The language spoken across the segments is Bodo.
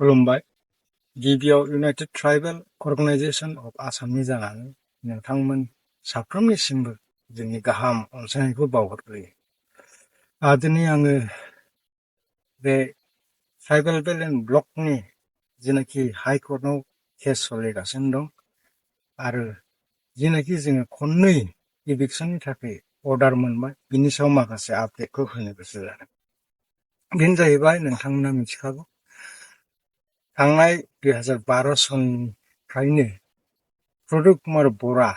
खुलुमबाय गिबियाव इउनाइटेड ट्राइबेल अर्गानाइजेशन अफ आसामनि जानानै नोंथांमोन साफ्रोमनिसिमबो जोंनि गाहाम अनसायनायखौ बावहरग्रोयो। दिनै आङो बे ट्राइबेल बेलेन्ड ब्लकनि जेनाखि हाइ कर्टआव केस सोलिगासिनो दं आरो जेनाखि जोङो खननै इभिक्सननि थाखाय अर्डार मोनबाय बिनि सायाव माखासे आपडेटखौ होनो गोसो जादों। बेनो जाहैबाय नोंथांमोना मिथिखागौ थांनाय 2012 सननिफ्रायनो प्रदुप कुमार बरा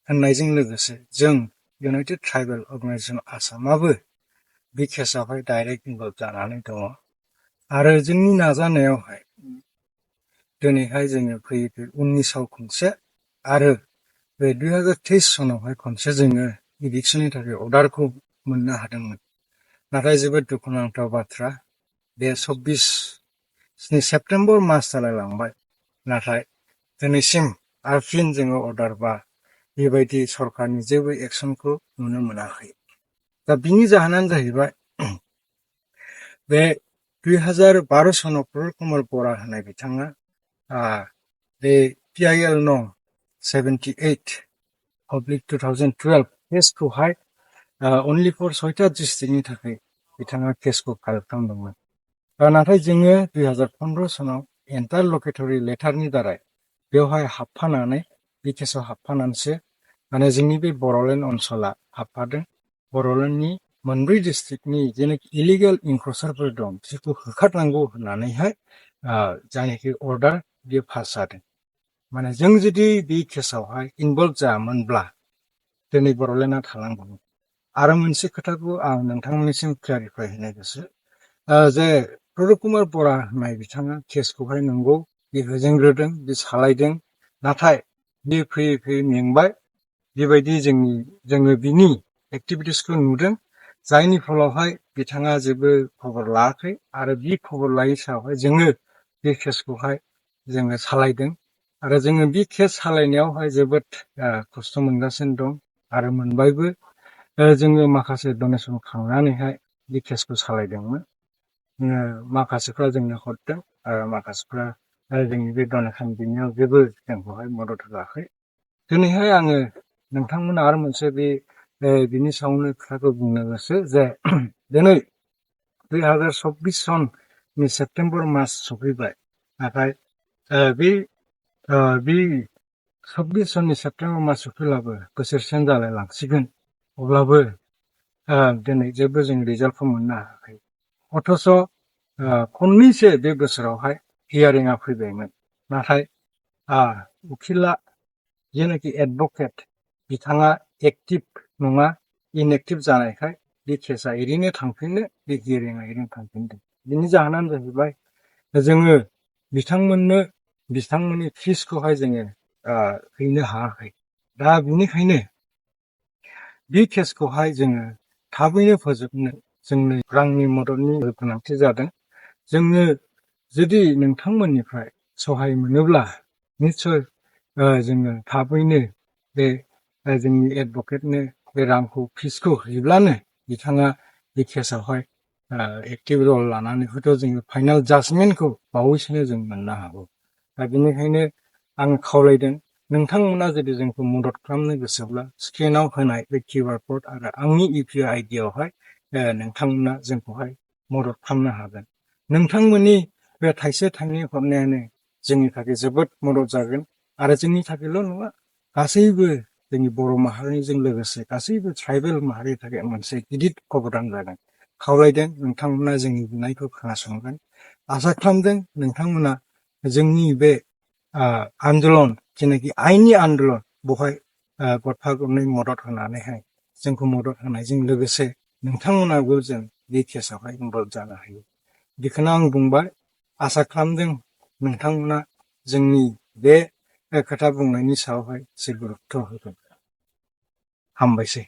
होननायजों लोगोसे जों इउनाइटेड ट्राइबेल अर्गानाइजेशन आसामाबो बे केसआवहाय डाइरेक्ट इनभल्भ जानानै दङ आरो जोंनि नाजानायावहाय दिनैहाय जोङो फैयै 19आव खनसे आरो बे 2023 सनावहाय खनसे जोङो इभिक्सननि थाखाय अर्डारखौ मोननो हादोंमोन। नाथाय जोबोद दुखुनांथाव बाथ्रा बे 24 सेप्तेम्बर मास जालायलांबाय नाथाय दिनैसिम आरो फिन जोङो अर्डार बा बेबायदि सरकारनि जेबो एक्सनखौ नुनो मोनाखै। दा बिनि जाहोनानो जाहैबाय बे 2012 सनाव प्रदुप कुमार बरा होननाय बिथाङा बे PIL नं 78/2012 केसखौहाय only for 6टा डिस्ट्रिक्टनि थाखाय बिथाङा केसखौ फाइल खालामदोंमोन। नाथाय जोङो 2015 सनाव इन्टारलकेटरि लेटारनि दारै बेवहाय हाबफानानै बे केसआव हाबफानानैसो माने जोंनि बे बड'लेण्ड ओनसोला हाबफादों। बड'लेण्डनि मोनब्रै डिस्ट्रिक्टनि जेनाखि इलिगेल इनक्रचारफोर दं बिसोरखौ होखारनांगौ होननानैहाय जायनाखि अर्डार बियो पास जादों। माने जों जुदि बे केसआवहाय इनभल्भ जायामोनब्ला दिनै बड'लेण्डआ थालांगौमोन। आरो मोनसे खोथाखौ आं नोंथांमोननिसिम क्लियारिफाइ होनो गोसो जे प्रदुप कुमार बरा होननाय बिथाङा केसखौहाय नंगौ बे होजेनग्रोदों बे सालायदों नाथाय बे फैयै फैयै मेंबाय बेबायदि जोङो बिनि एक्टिभिटिसखौ नुदों जायनि फलावहाय बिथाङा जेबो खबर लायाखै आरो बे खबर लायै सायावहाय जोङो बे केसखौहाय जोङो सालायदों आरो जोङो बे केस सालायनायावहाय जोबोद खस्थ' मोनगासिनो दं आरो मोनबायबो। जोङो माखासे डनेसन खांनानैहाय बे केसखौ सालायदोंमोन। माखासेफ्रा जोंनो हरदों आरो माखासेफ्रा जोंनि बे डनेसन बिनायाव जेबो जोंखौहाय मदद होआखै। दिनैहाय आङो नोंथांमोना आरो मोनसे बिनि सायावनो खोथाखौ बुंनो गोसो जे दिनै 2024 सननि सेप्तेम्बर मास सफैबाय नाथाय बे 24 सननि सेप्तेम्बर मास सफैब्लाबो बोसोरसेयानो जालाय लांसिगोन अब्लाबो दिनै जेबो जों रिजाल्टखौ मोननो हायाखै। अथ'स' खननैसो बे बोसोरावहाय हियारिंआ फैबायमोन नाथाय उखिला जेनाखि एडभकेट बिथाङा एक्टिभ नङा इनएक्टिभ जानायखाय बे केसआ ओरैनो थांफिननो बे हियारिंआ ओरैनो थांफिनदों। बिनि जाहोनानो जाहैबाय जोङो बिथांमोननि फिसखौहाय जोङो हैनो हायाखै। दा बिनिखायनो बे केसखौहाय जोङो थाबैनो फोजोबनो जोंनो रांनि मददनि गोनांथि जादों। जोङो जुदि नोंथांमोननिफ्राय सहाय मोनोब्ला निस्सय जोङो थाबैनो बे जोंनि एडभकेटनो बे रांखौ फिसखौ हैब्लानो बिथाङा बे केसआवहाय एक्टिभ रल लानानै हयथ' जोङो फाइनाल जाजमेन्टखौ बावैसोनो जों मोननो हागौ। दा बेनिखायनो आं खावलायदों नोंथांमोना जुदि जोंखौ मदद खालामनो गोसोब्ला स्क्रिनाव होनाय बे QR कड आरो आंनि UPI ID आवहाय नोंथांमोना जोंखौहाय मदद खालामनो हागोन। नोंथांमोननि बे थाइसे थाइनै हरनायानो जोंनि थाखाय जोबोद मदद जागोन आरो जोंनि थाखायल' नङा गासैबो जोंनि बर' माहारिजों लोगोसे गासैबो ट्राइबेल माहारिनि थाखाय मोनसे गिदिर अबदान जागोन। खावलायदों नोंथांमोना जोंनि बिनायखौ खोनासंगोन। आसा खालामदों नोंथांमोना जोंनि बे आन्दलन जेनाखि आइननि आन्दलन बेवहाय गरफा गरनै मदद होनानैहाय जोंखौ मदद होनायजों लोगोसे नोंथांमोनाबो जों बे केसआवहाय इनभल्भ जानो हायो। बेखौनो आं बुंबाय। आसा खालामदों नोंथांमोना जोंनि बे खोथा बुंनायनि सायावहाय एसे गुरुत्थ' होगोन। हामबायसै।